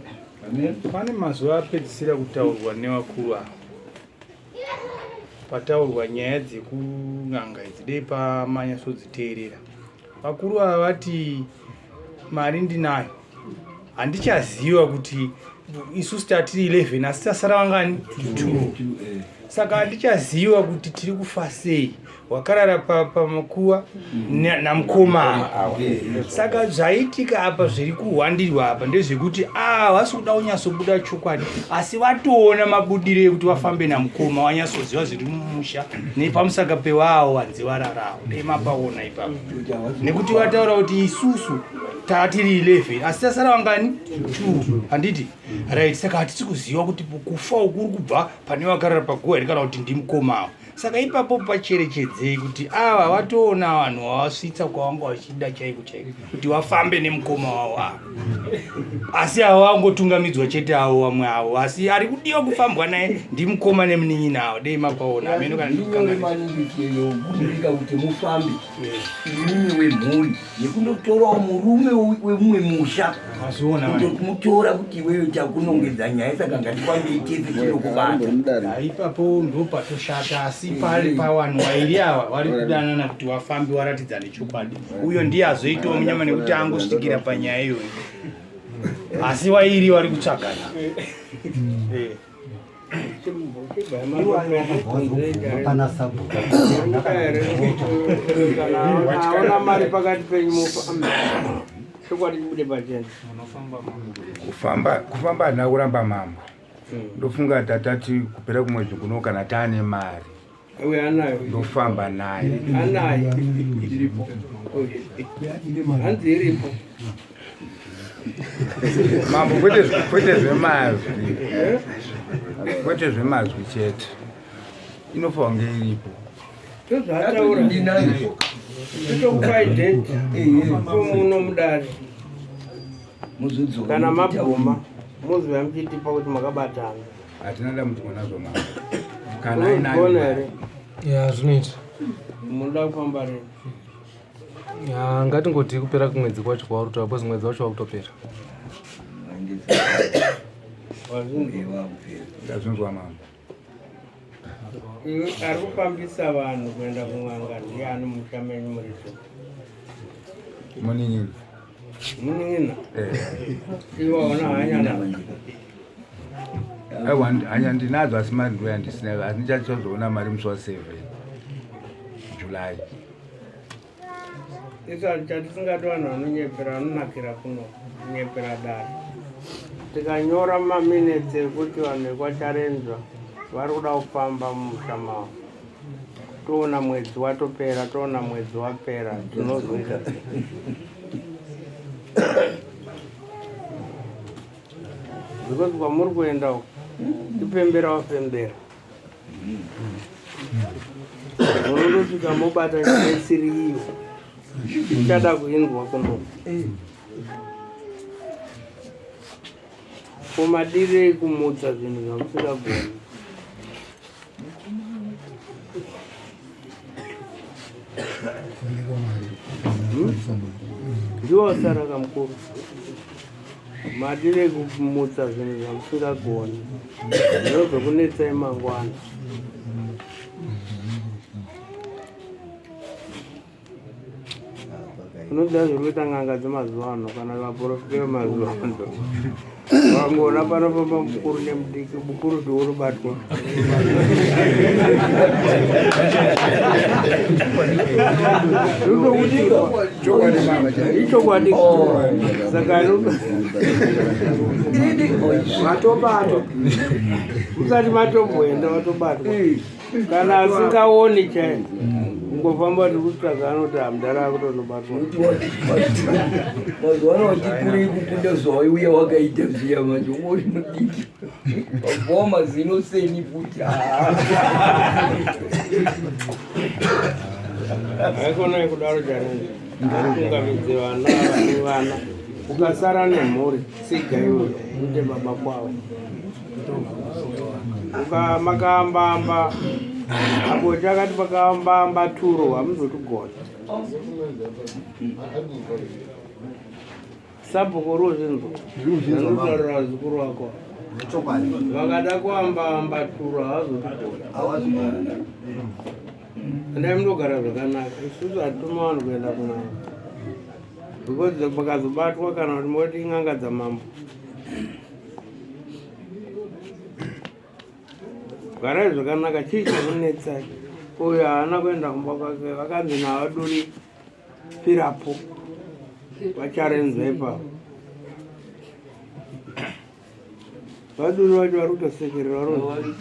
pane mazuva apedzisira kutaurwa nevakuru ava pataurwa nyaya dzekun'anga idzi dei pamanyasodziteerera vakuru ava vati mari ndinayo handichaziva kuti isusu tatiri 11 asi tasara vangani 2 saka handichaziva kuti tiri kufa sei wakarara pamakuva namukoma awa saka zvaitika apa zviri kuhwandirwa apa ndezvekuti a ah, vasi kuda kunyatsobuda chokwadi asi vatoona mabudiro ekuti vafambe namukoma vanyatsoziva zviri mumusha nepamusaka pewawo vanzi vararawo dei mapaona ipapo nekuti vataura kuti isusu tatiri 11 asi tasara vangani 2 handiti right saka hatisi kuziva kuti kufa ukuri kubva pane vakarara paguva here kana kuti ndimukomawo saka ipapo pacherechedzei kuti ava vatoona vanhu vavasvitsa kwavanga vachida chaiko chaiko kuti vafambe nemukoma wavo ava asi avo vangotungamidzwa chete avo vamwe avo asi ari kudiwa kufambwa naye ndimukoma nemunin'ina avo dei mapaona ameno kana ndikukanganisa kuti mufambe imimi wemhuri yekundotorawo murume wemumwe musha kumutora kuti iweyo takunongedza nyaya saka ngatifambei tese tinokubata ipapo ndopatoshata asi pari pavanhu vairi ava vari kudanana kuti vafambi waratidzane chokwadi uyo ndiye azoitawo munyama nekuti angosvikira panyaya iyoyo asi vairi vari kutsvagana eh. Pana sabhuku. Kana mari pakati penyu mufambe. Chokwadi chibude pachena. Kufamba kufamba handina kuramba mambo. Ndofunga tatati kupera kumwedzi kuno kana taane mari. Uyo anayo. Ndofamba naye. Anayo. Iripo. Hanzi iripo. Mambo kwete kwete zvemazwi. Kwete zvemazwi chete. Inofanira kunge iripo. Ndozvaataura. Ndinayo. Totokupai date. Muno mudare. Muzodzoka. Kana mabvuma mozouya muchitipa kuti makabatana. Hatina dambudziko nazvo mama. Kana ainayo. Unozvigona here? Ya zvinoita. Munoda kufamba rini? Ya ngatingoti kupera kumwedzi kwacho kwauri kutaura because mwedzi wacho wakutopera. Ndazvinzwa mama. Iwe ari kufambisa vanhu kuenda kun'anga ndiani musha menyu muri so? Munin'ina. Munin'ina? Eh. Iwe hauna hanya naye? Aiwa hanya ndinadzo asi mari ndo yandisinayo asi ndichazoona mari musi wa 7 July. Isu chatisingati vanhu vanonyepera vanonakira kuno kunyepera dare. Tikanyora maminitsi ekuti vanhu vekwaCharenzwa vari kuda kufamba mumusha mavo. Toona mwedzi watopera, toona mwedzi wapera, tinozoita sei? Because kwamuri kuenda uku ipembera wafembera. Munondosvika mobata nyaya isiri iyo ichada kuinzwa kuno. Ko madirei kumutsa zvinhu zvamusingagoni? Ndiwo wasara kamukuru. Madirei kumutsa zvinhu zvamusingagoni? Zvinozokunetsai mangwana. Unoziva zviri kuita n'anga dzemazuva ano kana vaporofita vemazuva ano. Wangoona panofamba mukuru nemudiki, mukuru ndiwo unobatwa. Ichokwadi. Saka matobatwa. Usati matomboenda watobatwa. Kana asingaoni chai kungofamba tiri kutsvaga anoti hamdara akutonobatwa. Mazuva ano wati kurei kukunda zvawaiuya wakaita zviya manje uri mudiki wabvawa mazino seni futi. Haikona kudaro charinzi atungamidze vana vane vana ukasara nemhuri tsiga iwe uite baba kwavo makaambamba apo chakati makaambamba turo hamuzotigona sabhuku uri uzvinzwa anotaurira vazukuru vako vakada kuambamba turo havazotigona. Endai munogara zvakanaka. Isusu hatituma vanhu kuenda kun'anga because vakazobatwa kana kuti moti in'anga dzamambo. Garai zvakanaka. Chii chakunetsai? Uyu haana kuenda kumba kwake, vakanzi navaduri pirapo vacharenza ipapo. Vaduri vacho vari kutosekerera vari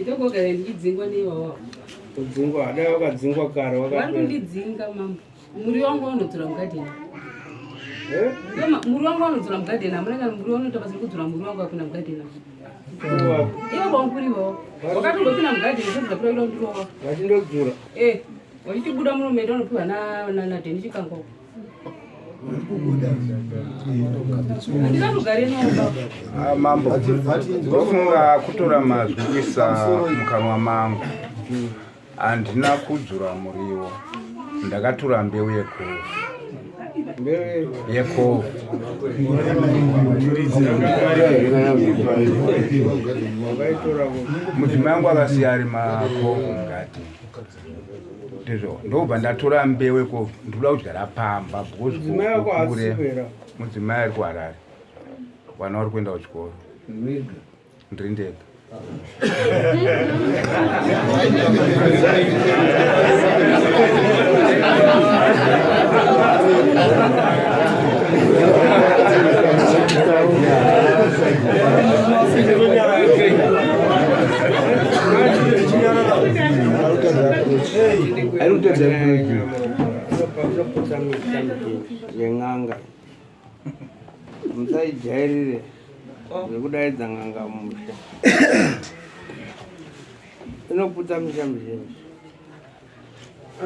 Itogogara ndichidzingwa neiwawa. Kudzingwa, dai wakadzingwa kare. Vari kundidzinga mambo. Muriwo wangu waunodzura mugadheni. Muriwo wangu waunodzura mugadheni. Hamuna kana muriwo unoita basa rekudzura muriwo wangu apinda mugadheni. Ivo bamukuru wakatombopinda mugadheni sezvapira kuda kundirova. Vachindodzura. Eh, vachitibuda muno menda unopiwa naDeni Chikango. Ah, mambo ndofunga kutora mazwi kuisa mukanwa mangu. Handina kudzura muriwo, ndakatura mbeu yekovhu yekovhu. Mudzimai wangu akasiya ari makovhu mukati, ndizvo ndobva ndatora mbeu yekovhu, ndikuda kudyara pamba because Mudzimai wako kure. haasi kuera. Mudzimai ari kuHarare, vana vari kuenda kuchikoro, ndiri ndega. Inoputsa misha mizhinji yen'anga. Musaijairire zvekudaidza n'anga mumusha. Inoputsa misha mizhinji.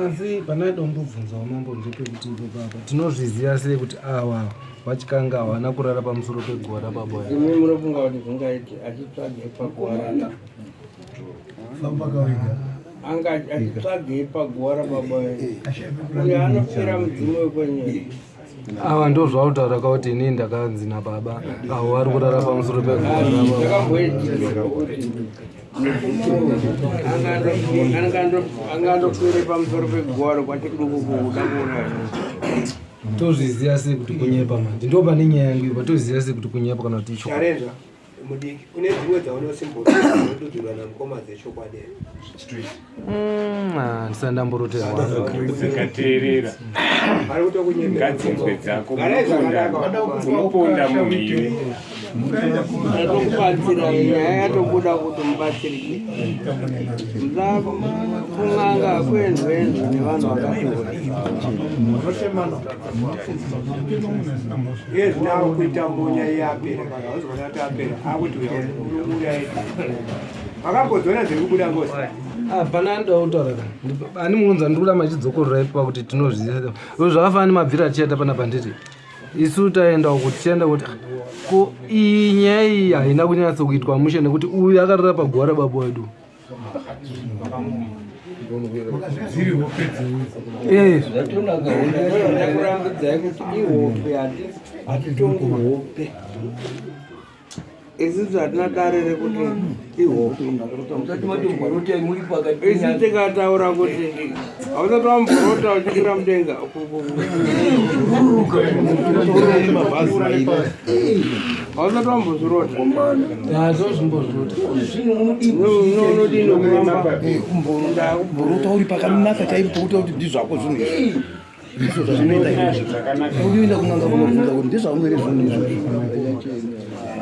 Asi pana dombobvunzawo mambo ndepekuti ipo baba tinozviziva sei kuti awa vachikanga havana kurara pamusoro peguva rababa? Imi munofunga kuti zvingaite achitsvage paguva ra anga achitsvagei paguva rababa uyo anofira mudzimu wekwenyika? Ava ndo zvautaura kakuti inini ndakanzi nababa avo vari kurara pamusoro peguva rababa. Zvakamboitika kuti angandofire pamusoro peguva rekwachiduku kuda kuuraya. Tozviziva sei kuti kunyepa manje? Ndo pane nyaya yangu ipa, toziva sei kuti kunyepa kana kuti ichokwadi? Charenzva mudiki, kune dzimwe dzaunosimbodudzirwa namukoma dzechokwadi here? Ndisati ndamboroterwa. Dzikateerera. Vari kutokunyepera. Ngadzinzwe dzako. Garai zvakanaka. Unoponda munhu iwe. Yatokubatsira nyaya yatobuda kuti mubatsirike. Kun'anga kuendwendwe nevanhu vakati. Iye zvino akuita mbunya iye apera, kana auzoona kuti apera akuti uya uya. Makambodziona dziri kubuda ngozi? Hapana anoda kutaura ka ani munonza ndiri kuda machidzokorora ipa kuti tinozviziva zvakafanana nemabviro achiita panapa. Nditi isu taenda uku tichienda kuti ko iyi nyaya iyi haina kunyatso kuitwa mushe nekuti uyu akarara paguva rababa wedu. Eh. Ndakurambidzai kuti ihope, hatitongi hope. Isusu hatina dare rekuti ihope. Isu tikataura kuti hausati wamborota uchikwira mudenga. Hausati wambozvirota. Hazozvimbozvirota. Unodini kuramba? Kumborota uri pakanaka chaipo pokuti kuti ndizvako zvinhu izvi. Ndizvo zvazvinoita izvi. Unoenda kun'anga kunobvunza kuti ndezvangu here zvinhu izvozvo.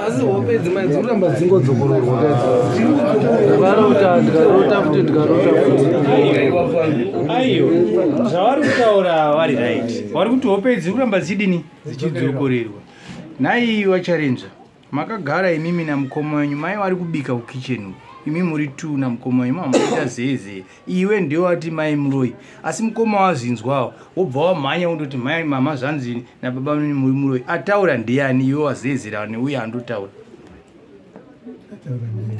Asi hope idzi mai dziri kuramba dzingodzokororwa kaidzi. Ndakarota ndikarota futi ndikarota futi. Aiyo, zvavari kutaura vari right. Vari kuti hope idzi dziri kuramba dzichidini? Dzichidzokorerwa. Nhai vaCharenzva, Makagara imimi namukoma wenyu mai vari kubika kukitchen uku imi muri two namukoma wenyu mama maita zee zee iwe ndiwe wati mai muroyi asi mukoma wazvinzwawo wobva wamhanya wondoti mai mama zvanzi nababa venyu muri muroyi ataura ndiyani iwe wazeezera neuye andotaura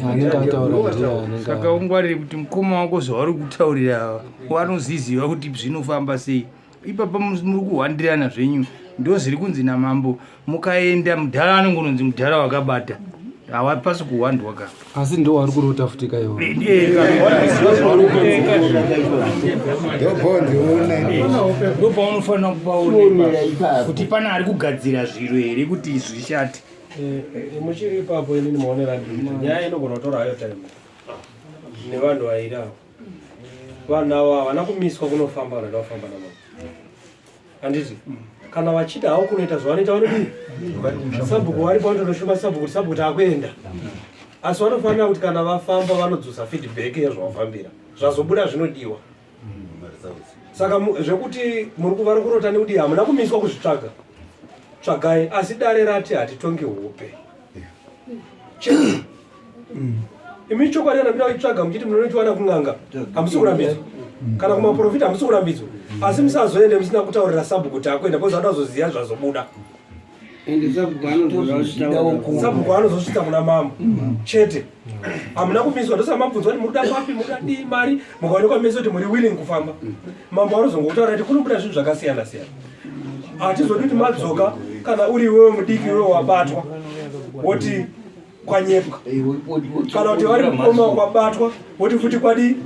Anenge ataura ndiye anenge saka ungwarire kuti mukoma wako zvauri kutaurira ava wanoziziva kuti zvinofamba sei ipapa muri kuhwandirana zvenyu ndo zviri kunzi namambo mukaenda mudhara anongononzi mudhara wakabata hawapasi kuhwandwa ka asi ndo wari kurota futi ka iwo ndopaunofanira kupaona kuti pane ari kugadzira zviro here kuti zvishate eh, eh, muchiri ipapo inini maonero andiri nyaya inogona kutora hayo time nevanhu vairi avo Vanhu ava havana kumiswa kunofamba vanoda kufamba namambo. Handiti? Kana vachida havo kunoita zvavanoita vanodii? Sabhuku vari pavanotonoshuma sabhuku kuti sabhuku takuenda. Asi vanofanira kuti kana vafamba vanodzosa feedback yezvavafambira. Zvazobuda zvinodiwa. Saka zvekuti muri vari kurota nekudii hamuna kumiswa kuzvitsvaga. Tsvagai asi dare rati hatitongi hope. Chete. Imi chokwadi kana muchida kuitsvaga muchiti munonochiwana kun'anga hamusi kurambidzwa kana kumaprofita hamusi kurambidzwa asi musazoende musina kutaurira sabhuku kuti akuenda because anoda kuzoziva zvazobuda. Ende sabhuku anozoda Sabhuku anozosvitsa kuna mambo chete. Hamuna kumiswa ndosaka mabvunzwa kuti muri kuda papi muri kuda dii mari mukaonekwa mese kuti muri willing kufamba. Mambo anozongotaura kuti kunobuda zvinhu zvakasiyana siyana. Hatizodi kuti madzoka kana uri iwewe mudiki iwewe wabatwa woti kwanyepwa kana kuti vari mukoma kwabatwa woti futi kwadii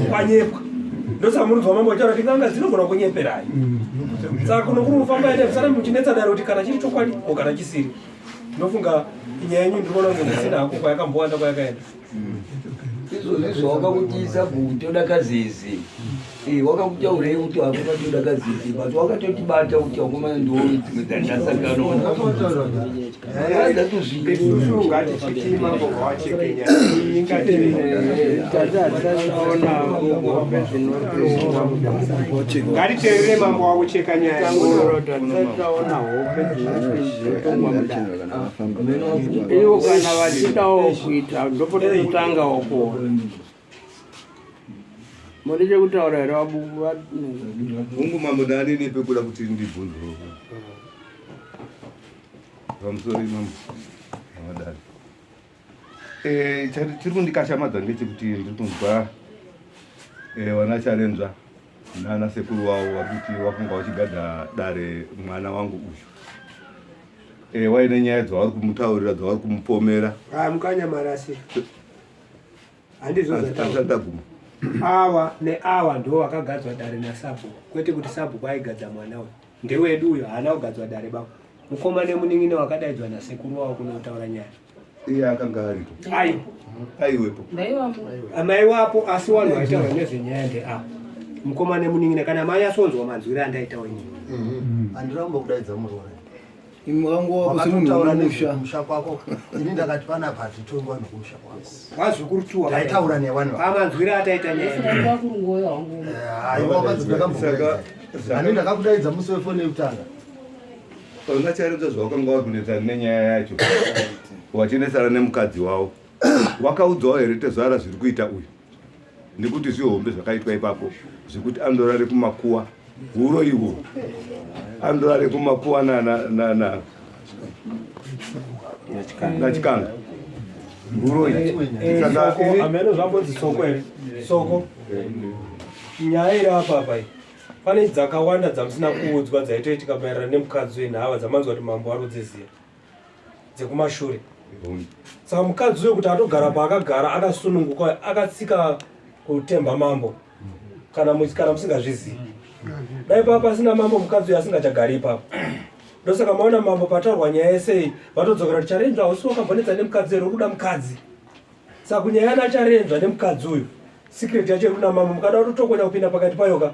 kwanyepwa ndosaka munonzwa mambo achitaura kuti n'anga dzinogona kunyeperai saka kuno kuri kufamba ende musara muchinetsa dare kuti kana chiri chokwadi o kana chisiri ndofunga nyaya yenyu ndiri kuona kunge kusina hako kwayakambowanda kwayakaenda Izvozvi zvawakakuti sabhuku toda kazeze eh, wakakutaurei kuti hakuna toda kazeze but wakatotibata kuti akomana ndo dzimwe dzandasangana Isusu ngatichiti mambo ngawacheke nyaya iyi ngatiteerere mambo wakucheka nyaya Ivo kana vachidawo kuita ndopototangawo kuona. Mune chekutaura here vabu Mungu mambo ndani nepekuda kuti ndibvunzwe. Pamusoro mambo. Madari. Eh, chiri kundikashamadza ndechekuti ndiri kunzwa eh, vana Charenzva nana sekuru wavo vari kuti wakanga wachigadza dare mwana wangu uyu eh, waine nyaya dzavari kumutaurira dzavari kumupomera. Ah, mukanya marasi handizvo zvataura. Awa neawa ndo wakagadzwa dare nasabhuku, kwete kuti sabhuku aigadza mwana uyu. Ndewedu uyo haana kugadzwa dare baba. Mukoma nemunin'ina wakadaidzwa nasekuru wavo kunotaura nyaya. Iye akanga aripo. Aiwa. Aiwepo. Ndaiwapo. Amaiwapo asi wanhu vaitaura nezvenyaya ndeavo. Mukoma nemunin'ina kana mai asonzwa manzwiro andaitawo ini. Handina kumbokudaidza muroora. Imi makangova semunhu Wakatotaura wemusha. nezvekumusha kwako. Ini ndakati panapa hatitongwa nekumusha kwako. Vazukuru tuwa. Ndaitaura nevanhu. Pamanzwiro ataita nyaya. Ndakurungoyo hangu. Aiwa wakanzi ndakambokudaidza. Ani ndakakudaidza musi wefoni yekutanga. Ungacharedza zvawakanga uri kunetsana nenyaya yacho wachinetsana nemukadzi wavo wakaudzwawo here tezvara zviri kuita uyu nekuti zvihombe zvakaitwa ipapo zvekuti andorare kumakuwa huro ihwo andorare kumakuwa nachikanga huro iyi saka ameno zvambonzi soko here soko nyaya iri apa apa iyi Pane dzakawanda dzamusina kuudzwa dzaitoitika maererano nemukadzi wenhava dzamanzwa kuti mambo ari kudziziva dzekumashure. Saka mukadzi uyo kuti atogara paakagara akasununguka akatsika kutemba mambo kana kana musingazvizivi. Dai paa pasina mambo mukadzi uyo asingachagari ipapo. Ndosaka maona mambo pataurwa nyaya yese iyi vatodzokera kuti Charenzva hausi wakambonetsa nemukadzi here uri kuda mukadzi. Saka kunyaya yana Charenzva nemukadzi uyu secret yacho iri kuna mambo mukada kutotokonya kupinda pakati payo ka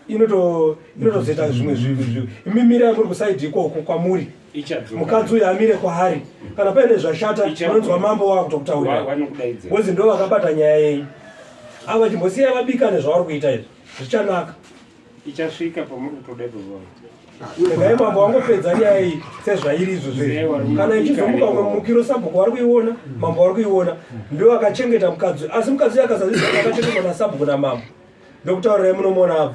inoto inotozoita zvimwe zvinhu imi mirai muri kusaidi ikoko kwamuri mukadzi uyu amire kwaari kana paine zvashata unonzwa mambo wakutokutaurira ngozi ndo vakabata nyaya yenyu ava chimbosiya vabikane zvavari kuita izvi zvichanaka ichasvika pamuri kutoda ipapo regai mambo wangopedza nyaya iyi sezvairi izvo zvezvi kana ichizomuka umwe mumukiro sabhuku wari kuiona mambo wari kuiona ndo akachengeta mukadzi asi mukadzi uyo akasazviziva akachengetwa nasabhuku namambo ndokutaurirai munomuona abva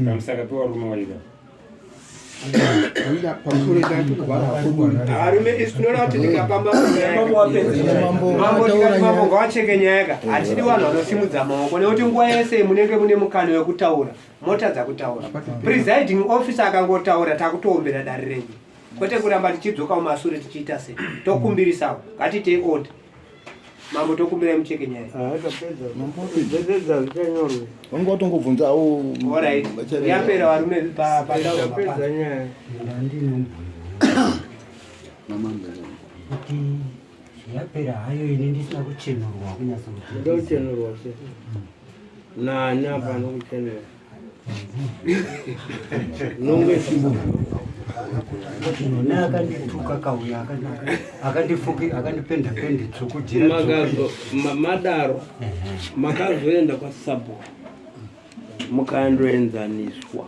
Kamusakapiwa rume waida. Varume isu tinoona kuti tikapamba mambo tikati mambo ngavacheke nyaya ka hatidi vanhu vanosimudza maoko nekuti nguva yese munenge mune mukana wekutaura motadza kutaura presiding officer akangotaura takutoombera dare renyu kwete kuramba tichidzoka mumasure tichiita sei tokumbirisawo ngatiitei order Mambo tokumbira mucheke nyaya. Ah, tapedza. Pedza zvichanyorwe. Vanga watongobvunza awo. All right. Yapera varume pa pa Tapedza nyaya. Kuti yapera hayo ini ndisina kuchenurwa kunyatso kuti. Ndokuchenurwa se. Nani apa nokuchenurwa. None akandituka kauya akandifuki akandipenda pendi tsvuku jira Makazo madaro makazoenda kwasabhuku mukandoenzaniswa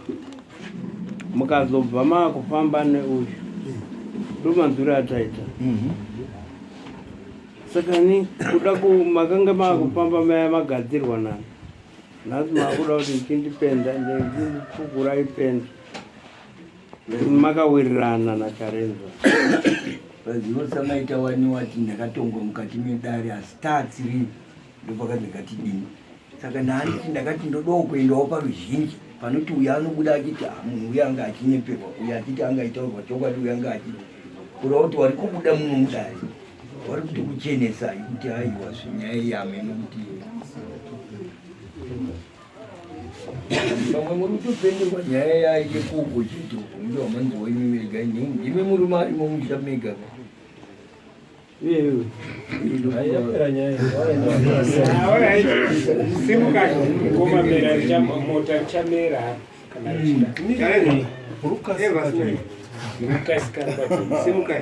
mukazobva maakufamba neuyu ndomanzwiro ataita saka ni kuda ku makanga maakufamba maya magadzirwa nani Nhasi makuda kuti chindipenda ndipfukurai pendi makawirirana naCharenza. Vazivo samaita wani wati ndakatongwa mukati medare asi taatsiri ndopakati ndakatidini saka ndaanditi ndakati ndodawo kuendawo paruzhinji panoti uyo anobuda achiti ah, munhu uyo anga achinyeperwa uyo achiti anga aitaurwa chokwadi uyo anga achiti kureva kuti wari kubuda muno mudare Wari kuti kuchenesai kuti aiwa zvinyaya iyi hameno kuti pamwe muri kutopenderwa nyaya yaike kuko chete uko muti wamanzwa imi mega ndimi murume arimo musha mega Simuka mota richamera kana richida. Simuka.